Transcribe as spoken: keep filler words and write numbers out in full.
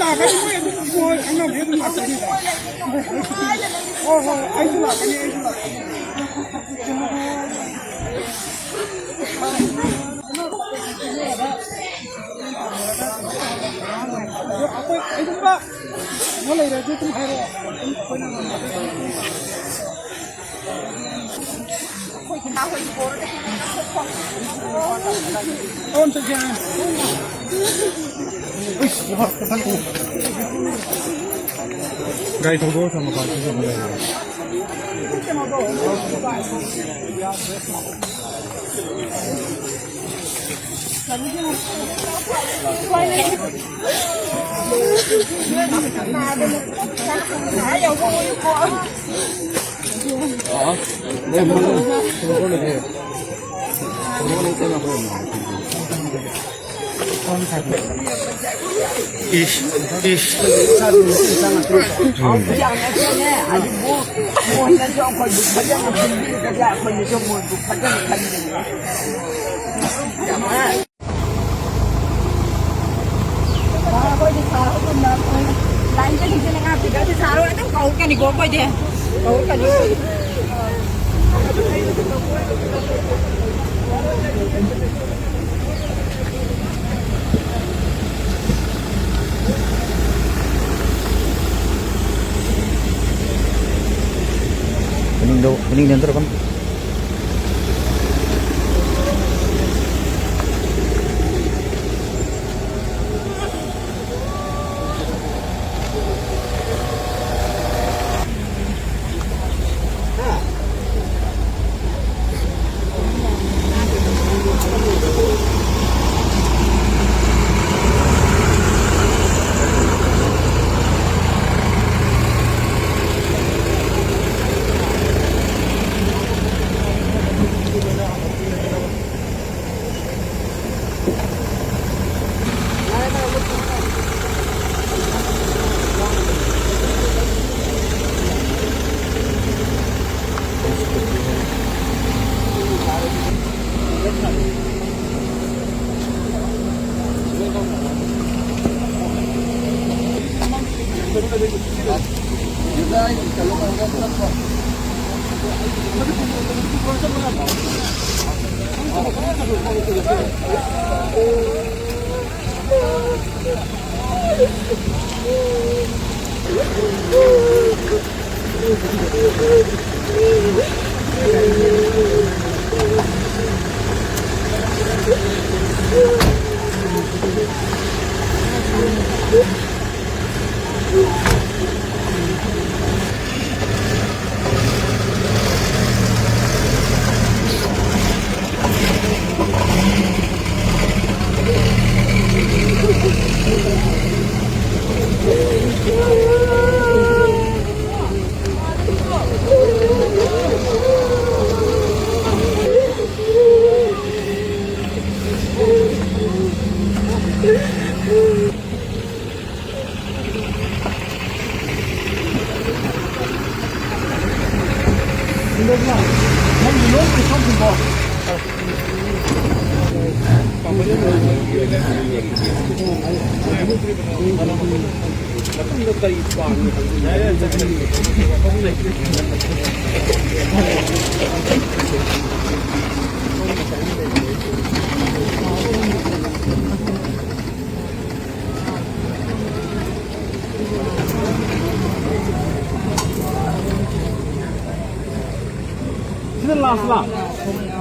ꯂꯥꯛꯀꯅꯤ, ꯃꯣꯏ ꯑꯗꯨꯝ, ꯃꯣꯏ ꯈꯪꯅꯕꯗꯤ ꯑꯗꯨꯝ ꯂꯥꯛꯀꯅꯤꯗ꯫ ꯍꯣꯏ, ꯍꯣꯏ, ꯑꯩꯁꯨ ꯂꯥꯛꯀꯅꯤ, ꯑꯩꯁꯨ ꯂꯥꯛꯀꯅꯤ꯫ ꯑꯗꯣ ꯑꯩꯈꯣꯏ ꯀꯩꯒꯨꯝꯕ ꯀꯩꯅꯣ ꯂꯩꯔꯗꯤ ꯑꯗꯨꯝ ꯍꯥꯏꯔꯛꯑꯣ꯫ ꯑꯗꯨꯝ ꯑꯩꯈꯣꯏꯅ ꯉꯝꯅꯕ ꯑꯗꯨꯝ ꯒꯥꯔꯤ ꯊꯧꯗꯣꯛꯑ ꯊꯝꯃ ꯄꯥꯔꯀꯤꯡ ꯇꯧꯕ ꯂꯩꯔꯦ꯫ ꯏꯁ, ꯏꯁ꯫ ꯑꯩꯈꯣꯏꯗꯤ ꯁꯥꯔ ꯑꯗꯨꯝ ꯂꯥꯏꯟꯗ ꯂꯤꯡꯁꯤꯜꯂꯒ ꯐꯤꯒꯔꯁꯦ ꯁꯥꯔꯣ ꯑꯗꯨꯝ ꯀꯧꯔꯛꯀꯅꯤꯀꯣ ꯑꯩꯈꯣꯏꯗꯤ꯫ ꯀꯧꯔꯛꯀꯅꯤ꯫ ꯃꯅꯤꯡꯗ, ꯃꯅꯤꯡꯗ ꯍꯟꯊꯔꯛꯀꯅꯨ꯫ ꯁꯤꯅ ꯂꯥꯁꯂ?